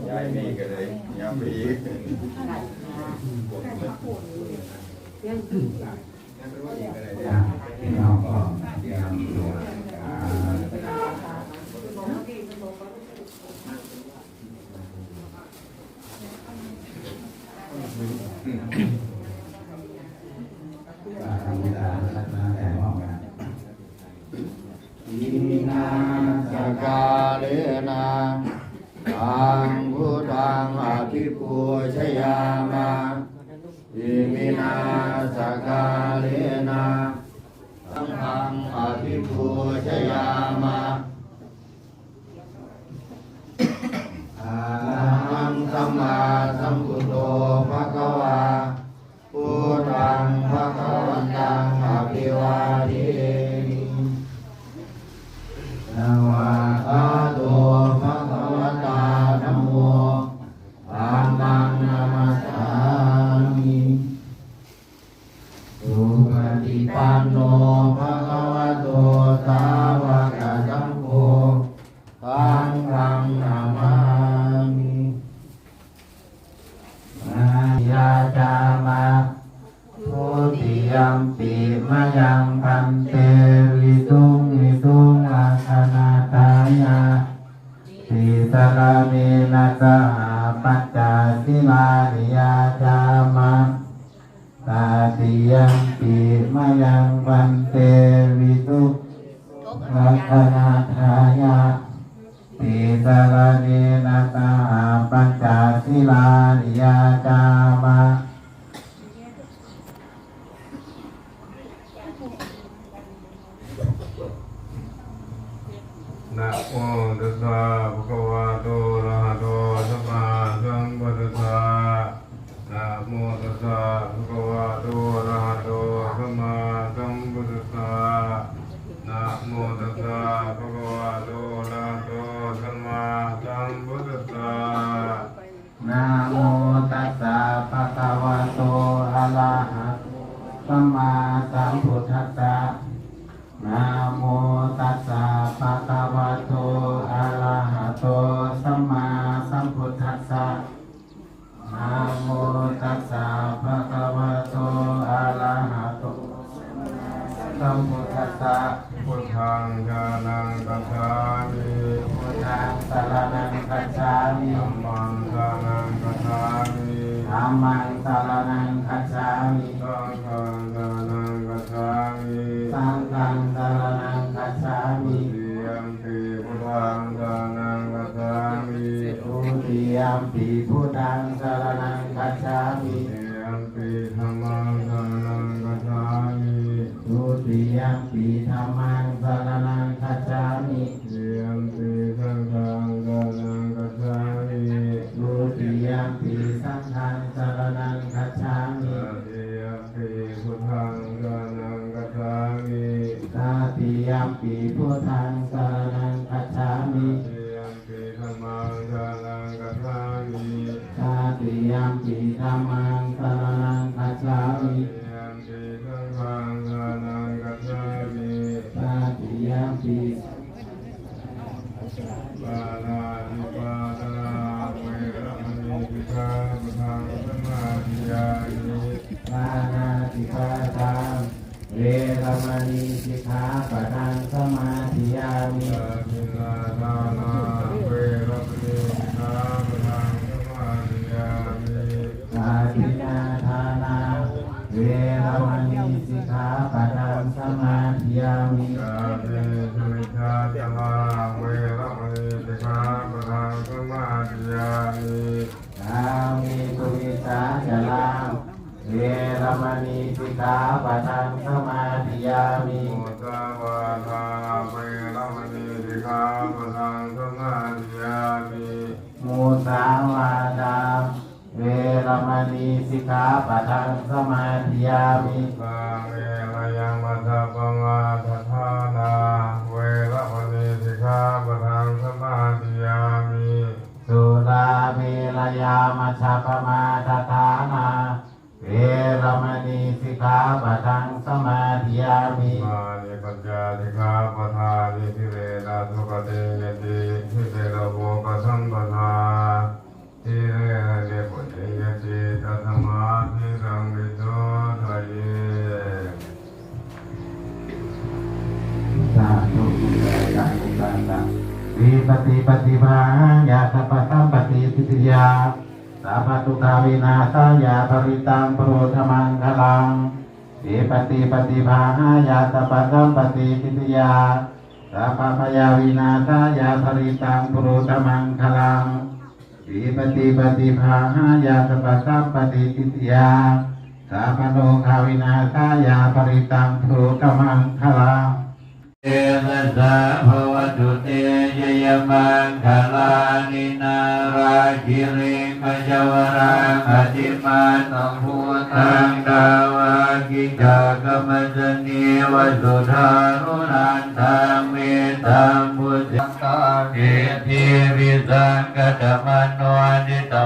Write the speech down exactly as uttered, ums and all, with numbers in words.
ย้ายนี่ก็เลยย้ายไปอีก พี่น้องก็เตรียมตัว Iminā sakkārena taṃ buddhaṃ abhipūjayāma. Iminā sakkārena saṅghaṃ abhipūjayāma. Arahaṃ sammāsambuddho bhagavā, buddhaṃ bhagavantaṃ abhivādemi. Svākkhāto bhagavatā dhammo, dhammaṃ namassāmi. Supaṭipanno bhagavato sāvakasaṅgho, saṅghaṃ namāmi. Yācāma. Dutiyampi mayaṃ bhante visuṃ visuṃ rakkhaṇatthāya tisaraṇena saha pañca sīlāni yācāma. Tatiyampi mayaṃ bhante visuṃ rakkhaṇatthāya tisaraṇena saha pañca sīlāni yācāma. Namo tassa bhagavato arahato sammāsambuddhassa. Namo tassa bhagavato arahato sammāsambuddhassa. Namo tassa bhagavato arahato sammāsambuddhassa. Namo tassa bhagavato arahato sammāsambuddhassa. Namo tassa bhagavato arahato sammāsambuddhassa. Namo tassa bhagavato arahato sammāsambuddhassa. Buddhaṃ saraṇaṃ gacchāmi. Buddhaṃ saraṇaṃ gacchāmi. Dhammaṃ saraṇaṃ gacchāmi. Dhammaṃ saraṇaṃ gacchāmi. Saṅghaṃ saraṇaṃ gacchāmi. Saṅghaṃ saraṇaṃ gacchāmi. Dutiyampi buddhaṃ saraṇaṃ gacchāmi. Dutiyampi buddhaṃ saraṇaṃ gacchāmi. Dutiyampi dhammaṃ saraṇaṃ gacchāmi. Dutiyampi dhammaṃ saraṇaṃ gacchāmi. Dutiyampi saṅghaṃ saraṇaṃ gacchāmi. Dutiyampi saṅghaṃ saraṇaṃ gacchāmi. Tatiyampi buddhaṃ saraṇaṃ gacchāmi. Tatiyampi buddhaṃ saraṇaṃ gacchāmi. Tatiyampi dhammaṃ saraṇaṃ gacchāmi. Tatiyampi dhammaṃ saraṇaṃ gacchāmi. Tatiyampi saṅghaṃ saraṇaṃ gacchāmi. Tatiyampi Pāṇātipātā veramaṇī sikkhāpadaṃ samādiyāmi. Pāṇātipātā veramaṇī sikkhāpadaṃ samādiyāmi. Adinnādānā veramaṇī sikkhāpadaṃ samādiyāmi. Adinnādānā veramaṇī sikkhāpadaṃ samādiyāmi. Kāmesu micchācārā veramaṇī sikkhāpadaṃ samādiyāmi. Kāmesu micchācārā veramaṇī sikkhāpadaṃ samādiyāmi. Musāvādā veramaṇī sikkhāpadaṃ samādiyāmi. Musāvādā veramaṇī sikkhāpadaṃ samādiyāmi. Kāmesu micchācārā veramaṇī sikkhāpadaṃ samādiyāmi. Kāmesu micchācārā veramaṇī sikkhā samādiyāmi. Imāni pañca sikkhāpadāni. Sīlena sugatiṃ yanti, sīlena bhogasampadā, sīlena nibbutiṃ yanti, tasmā sīlaṃ visodhaye. Sādhu. Vipattipaṭibāhāya sabbasampattisiddhiyā, sabbadukkhavināsāya parittaṃ brūtha maṅgalaṃ. Vipattipaṭibāhāya sabbasampattisiddhiyā, sabbabhayavināsāya parittaṃ brūtha maṅgalaṃ. Vipattipaṭibāhāya sabbasampattisiddhiyā, sabbarogavināsāya parittaṃ brūtha maṅgalaṃ. Tejasā bhavatu te jayamaṅgalāni. Nāḷāgiriṃ gajavaraṃ atimattabhūtaṃ, dāvaggicakkamasanīva sudāruṇantaṃ, mettambusekaṃ vippasannamanāvilā